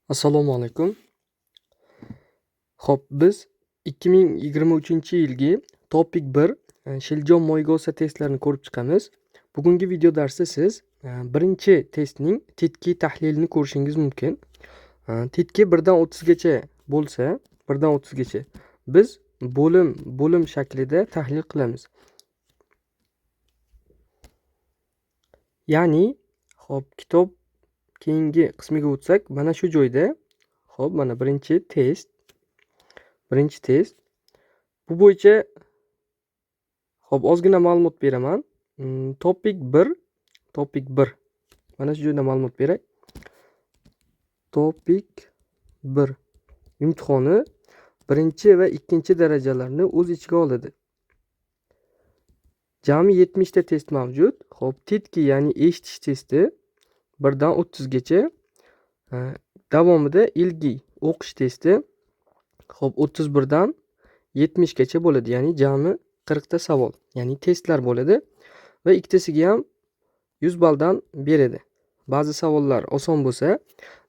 Assalomu alaykum. Xo'p, biz 2023-yilgi TOPIK 1 Shiljon Moygosa testlarini ko'rib chiqamiz. Bugungi video darsda siz birinchi testning tetki tahlilini ko'rishingiz mumkin. Tetki 1 dan 30 gacha bo'lsa, 1 dan 30 gacha biz bo'lim-bo'lim shaklida tahlil qilamiz. Ya'ni, xo'p, kitob keyingi qismiga o'tsak, mana shu joyda, xo'p, mana birinchi test. Birinchi test. Bu bo'yicha xo'p, ozgina ma'lumot beraman. TOPIK 1, TOPIK 1. Mana shu joyda ma'lumot beray. TOPIK 1 imtihoni birinchi va ikkinchi darajalarni o'z ichiga oladi. Jami 70 ta test mavjud. Xo'p, tetki, ya'ni eshitish testi 1 dan 30 gacha. Davomida ilgi o'qish testi xo'p 31 dan 70 gacha bo'ladi, ya'ni jami 40 ta savol, ya'ni testlar bo'ladi va ikkitasiga ham 100 balldan beradi. Ba'zi savollar oson bo'lsa,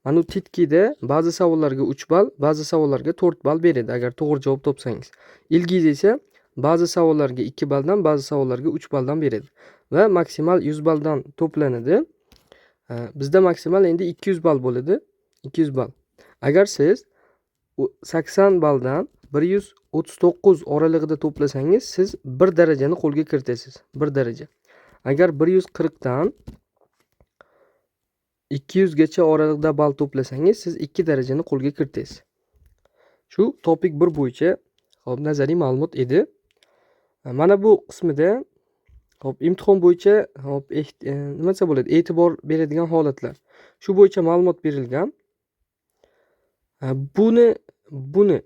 mana bu tetkida ba'zi savollarga 3 ball, ba'zi savollarga 4 ball beradi agar to'g'ri javob topsangiz. Ilgida esa ba'zi savollarga 2 balldan, ba'zi savollarga 3 balldan beradi va maksimal 100 balldan to'planadi. Bizda maksimal endi 200 ball bo'ladi. 200 ball. Agar siz 80 balldan 139 oralig'ida to'plasangiz, siz 1 darajani qo'lga kiritasiz. 1 daraja. Agar 140 dan 200 gacha oralig'ida ball to'plasangiz, siz 2 darajani qo'lga kiritasiz. Shu TOPIK 1 bo'yicha xo'p nazariy ma'lumot edi. Mana bu qismida xo'p imtihon bo'yicha xo'p nima desa bo'ladi, e'tibor beradigan holatlar. Shu bo'yicha ma'lumot berilgan. Buni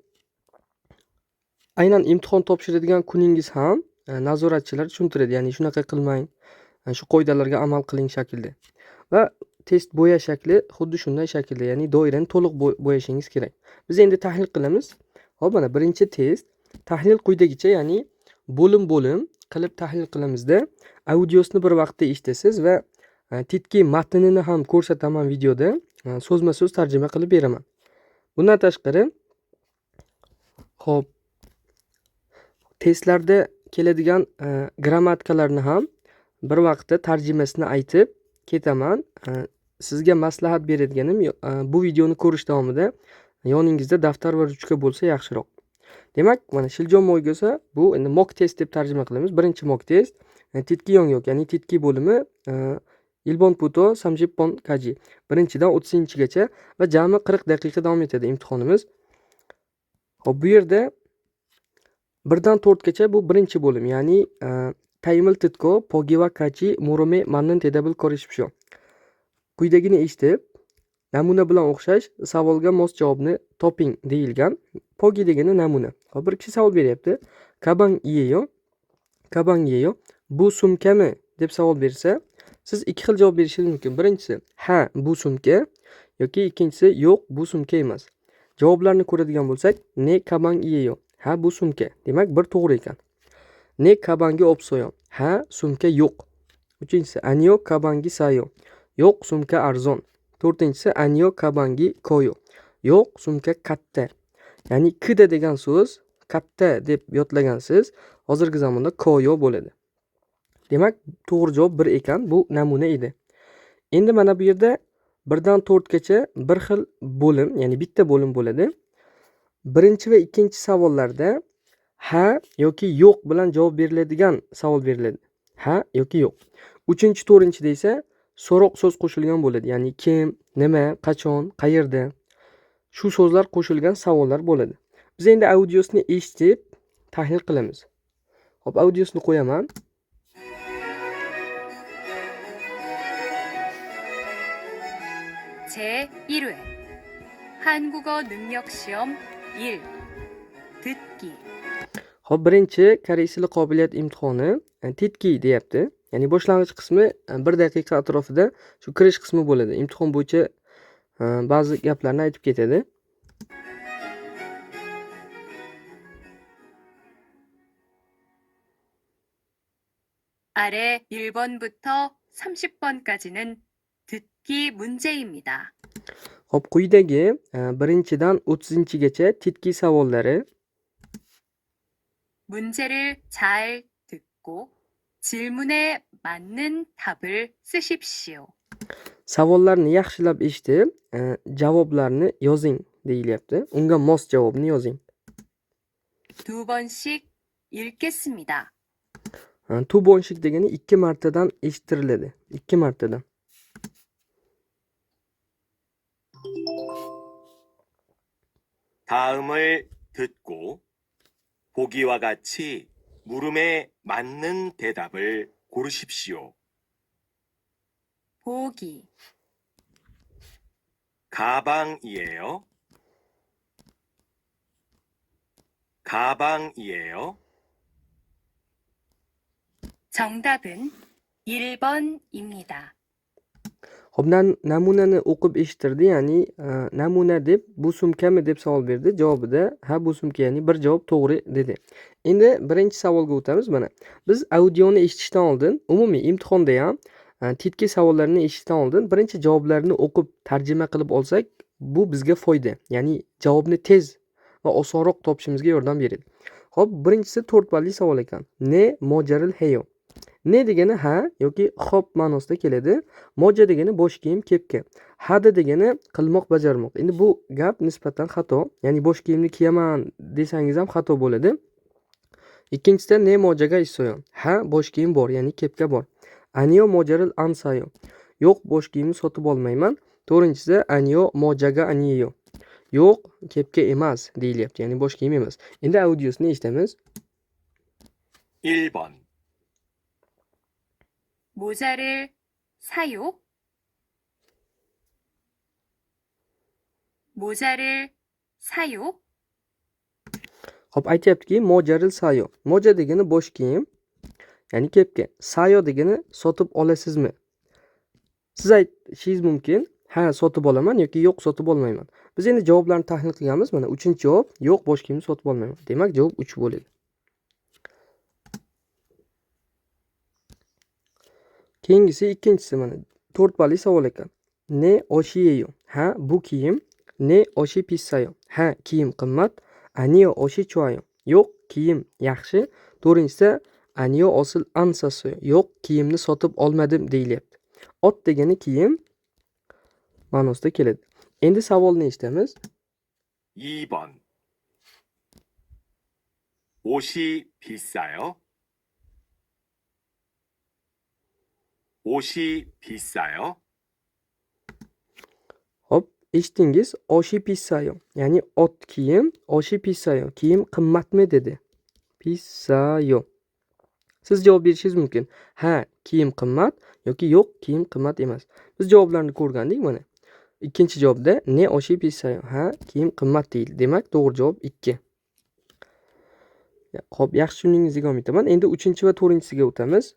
aynan imtihon topshiradigan kuningiz ham nazoratchilar tushuntiradi, ya'ni shunaqa qilmang, shu qoidalarga amal qiling shaklda. Va test bo'yash shakli xuddi shunday shaklda, ya'ni doirani to'liq bo'yashingiz kerak. Biz endi tahlil qilamiz. Xo'p, mana birinchi test tahlil quyidagicha, ya'ni bo'lim-bo'lim qilib tahlil qilamizda, audiosini bir vaqtda eshitasiz va tetki matnini ham ko'rsataman videoda, so'zma-so'z tarjima qilib beraman. Bundan tashqari, xo'p, testlarda keladigan grammatikalarni ham bir vaqtda tarjimasini aytib ketaman. Sizga maslahat beradiganim, bu videoni ko'rish davomida yoningizda daftar va ruchka bo'lsa yaxshiroq. Demak, mana Shiljon Moygosa bu endi mock test deb tarjima qilamiz. Birinchi mock test, tetki yongyok, ya'ni tetki bo'limi, Ilbon Puto Samjippon Kaji. Birinchidan 30-gacha va jami 40 daqiqa davom etadi imtihonimiz. Xo'p, bu yerda 1 dan 4 gacha bu birinchi bo'lim, ya'ni Taymil Titko Pogiva Kachi Murome Mannin Tedabil Korishpsho. Quyidagini eshitib, namuna bilan o'xshash savolga mos javobni toping deyilgan. Pogi degani namuna. Xo'p, bir kishi savol beryapti. Kabang yeyo, kabang yeyo, bu sumkami deb savol bersa, siz ikki xil javob berishingiz mumkin. Birinchisi, ha, bu sumka yoki ikkinchisi, yo'q, bu sumka emas. Javoblarni ko'radigan bo'lsak, ne kabang yeyo, ha, bu sumka. Demak, bir to'g'ri ekan. Ne kabangi opsoyo, ha, sumka yo'q. Uchinchisi, anyo kabangi sayo, yo'q, sumka arzon. To'rtinchisi, anyo kabangi koyo, yo'q, sumka katta. Ya'ni kida degan so'z katta deb yodlagansiz, hozirgi zamonda koyo bo'ladi. Demak, to'g'ri javob 1 ekan, bu namuna edi. Endi mana bu yerda 1 dan 4 gacha bir xil bo'lim, ya'ni bitta bo'lim bo'ladi. Birinchi va ikkinchi savollarda ha yoki yo'q bilan javob beriladigan savol beriladi. Ha yoki yo'q. Uchinchi, to'rtinchida esa so'roq so'z qo'shilgan bo'ladi, ya'ni kim, nima, qachon, qayerda. Shu so'zlar qo'shilgan savollar bo'ladi. Biz endi audiosini eshitib tahlil qilamiz. Xo'p, audiosini qo'yaman. 제1회 한국어 능력 시험 1 듣기. Xo'p, birinchi koreys tili qobiliyat imtihoni, tetki deyapti. Ya'ni boshlang'ich qismi 1 daqiqa atrofida shu kirish qismi bo'ladi. Imtihon bo'yicha ba'zi gaplarni aytib ketadi. 아래 1번부터 30번까지는 듣기 문제입니다. Xo'p, quyidagi 1-dan 30-gacha tetki savollari. 문제를 잘 듣고 질문에 맞는 답을 쓰십시오. Savollarni yaxshilab eshitib, javoblarni yozing deyilyapti. Unga mos javobni yozing. 두 번씩 읽겠습니다. 두 번씩 degani 2 martadan eshittiriladi. 2 martadan. 다음을 듣고 보기와 같이 물음에 맞는 대답을 고르십시오. 보기 가방이에요. 가방이에요. 정답은 1번입니다. Xo'p, namunani o'qib eshittirdi, ya'ni namuna deb bu sumkami deb savol berdi. Javobida ha, bu sumka, ya'ni bir javob to'g'ri dedi. Endi birinchi savolga o'tamiz mana. Biz audioni eshitishdan oldin, umumiy imtihonda ham tetki savollarni eshitishdan oldin birinchi javoblarni o'qib tarjima qilib olsak, bu bizga foyda. Ya'ni javobni tez va osonroq topishimizga yordam beradi. Xo'p, birinchisi 4 balli savol ekan. Ne mojaril heyo. Ne degani ha yoki xo'p ma'nosida keladi. Moja degani bosh kiyim, kepka. Hada degani qilmoq, bajarmoq. Endi bu gap nisbatan xato. Ya'ni bosh kiyimni kiyaman desangiz ham xato bo'ladi. Ikkinchisida ne mojaga issoyo. Ha, bosh kiyim bor, ya'ni kepka bor. Aniyo mojaril ansayo. Yo'q, bosh kiyimni sotib olmayman. To'rtinchisida aniyo mojaga aniyo. Yo'q, kepka emas deyilyapti, ya'ni bosh kiyim emas. Endi audiosini eshitamiz. 1번 모자를 사요? 모자를 사요? Xo'p, aytyaptiki, mojaril sayo. Moja degani bosh kiyim, ya'ni kepka. Sayo degani sotib olasizmi? Siz aytishingiz mumkin, ha, sotib olaman yoki yo'q, sotib olmayman. Biz endi javoblarni tahlil qilganmiz. Mana 3-javob, yo'q, bosh kiyimni sotib olmayman. Demak, javob 3 bo'ladi. Keyingisi ikkinchisi mana 4 balli savol ekan. Ne oshiyeyo? Ha, bu kiyim. Ne oshi pissayo? Ha, kiyim qimmat. Aniyo oshi chuayo? Yo'q, kiyim yaxshi. To'rtinchisi aniyo osil ansasoyo? Yo'q, kiyimni sotib olmadim deyilyapti. Ot degani kiyim ma'nosida keladi. Endi savolni eshitamiz. 2번 옷이 비싸요? 옷이 비싸요? Xo'p, eshitdingiz, oshi pissayo, ya'ni ot kiyim, oshi pissayo, kiyim qimmatmi dedi. Pissayo. Siz javob berishingiz mumkin. Ha, kiyim qimmat yoki yo'q, kiyim qimmat emas. Biz javoblarni ko'rgandik mana. Ikkinchi javobda ne oshi pissayo? Ha, kiyim qimmat deyildi. Demak, to'g'ri javob 2. Xo'p, yaxshi tushundingizga umid etaman. Endi 3 va 4-siga o'tamiz.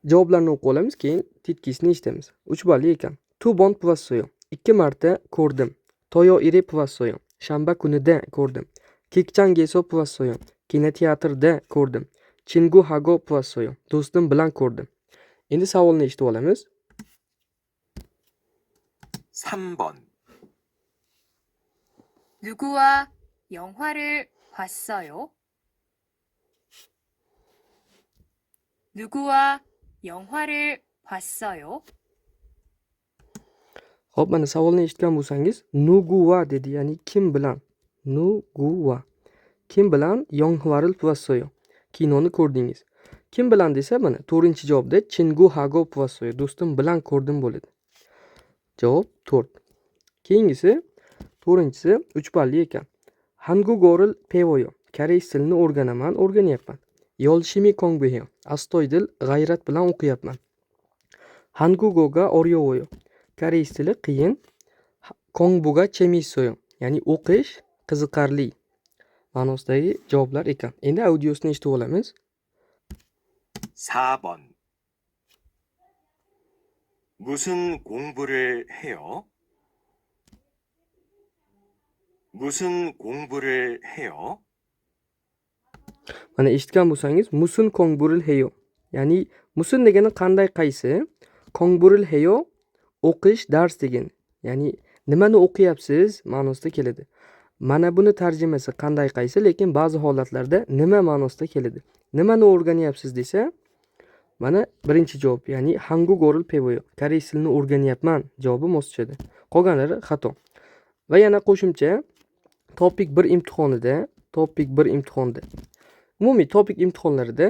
Javoblarni o'qib olamiz, keyin tetkisini eshitamiz. 3 balli ekan. Tu bon pvassoyo. 2 marta ko'rdim. Toyo ire pvassoyo. Shanba kunida ko'rdim. Kikchangeso pvassoyo. Kinoteatrda ko'rdim. Chingu hago pvassoyo. Do'stim bilan ko'rdim. Endi savolni eshitib olamiz. 3번 누구와 영화를 봤어요? 누구와 영화를 봤어요? Xo'p, mana savolni eshitgan bo'lsangiz, nuguwa dedi, ya'ni kim bilan? Nuguwa. Kim bilan yonghwaril pvassoyo? Kinoni ko'rdingiz. Kim bilan desa, mana 4-javobda Chingu hago pvassoyo, do'stim bilan ko'rdim bo'ladi. Javob 4. Keyingisi 4-chisi 3 balli ekan. Hangugoril pevoyo. Koreys tilini o'rganaman, o'rganyapman. Yolshimi kongbeyo. Astoydil g'ayrat bilan o'qiyapman. Hangugoga oryovoyo. Koreys tili qiyin. Kongbuga chemisoyo. Ya'ni o'qish qiziqarli ma'nosidagi javoblar ekan. Endi audiosini eshitib olamiz. 4번 무슨 공부를 해요? 무슨 공부를 해요? Mana eshitgan bo'lsangiz, musun kongburil heyo. Ya'ni musun degani qanday, qaysi, kongburil heyo o'qish, dars degani. Ya'ni Nimani o'qiyapsiz ma'nosida keladi. Mana buni tarjimasi qanday, qaysi, lekin ba'zi holatlarda nima ma'nosida keladi. Nimani o'rganyapsiz desa, mana birinchi javob, ya'ni 한국어를 배워요. Koreys tilini o'rganyapman javobi mos tushadi. Qolganlari xato. Va yana qo'shimcha, TOPIK 1 imtihonida, TOPIK 1 imtihonida, umumiy TOPIK imtihonlarida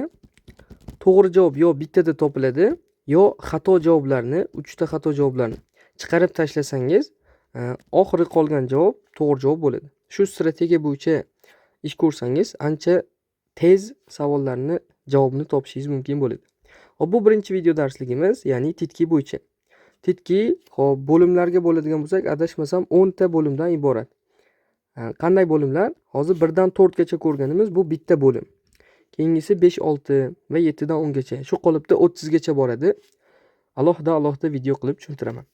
to'g'ri javob yo bittada topiladi, yo xato javoblarni, 3 ta xato javoblarni chiqarib tashlasangiz, oxiri qolgan javob to'g'ri javob bo'ladi. Shu strategiya bo'yicha ish ko'rsangiz, ancha tez savollarni javobini topishingiz mumkin bo'ladi. Xo'p, bu birinchi video darsligimiz, ya'ni 듣기 bo'yicha. 듣기, xo'p, bo'limlarga bo'ladigan bo'lsak, adashmasam 10 ta bo'limdan iborat. Qanday bo'limlar? Hozir 1 dan 4 gacha ko'rganimiz bu bitta bo'lim. Keyingisi 5, 6 va 7 dan 10 gacha. Shu qolipda 30 gacha boradi. Alohida alohida video qilib tushuntiraman.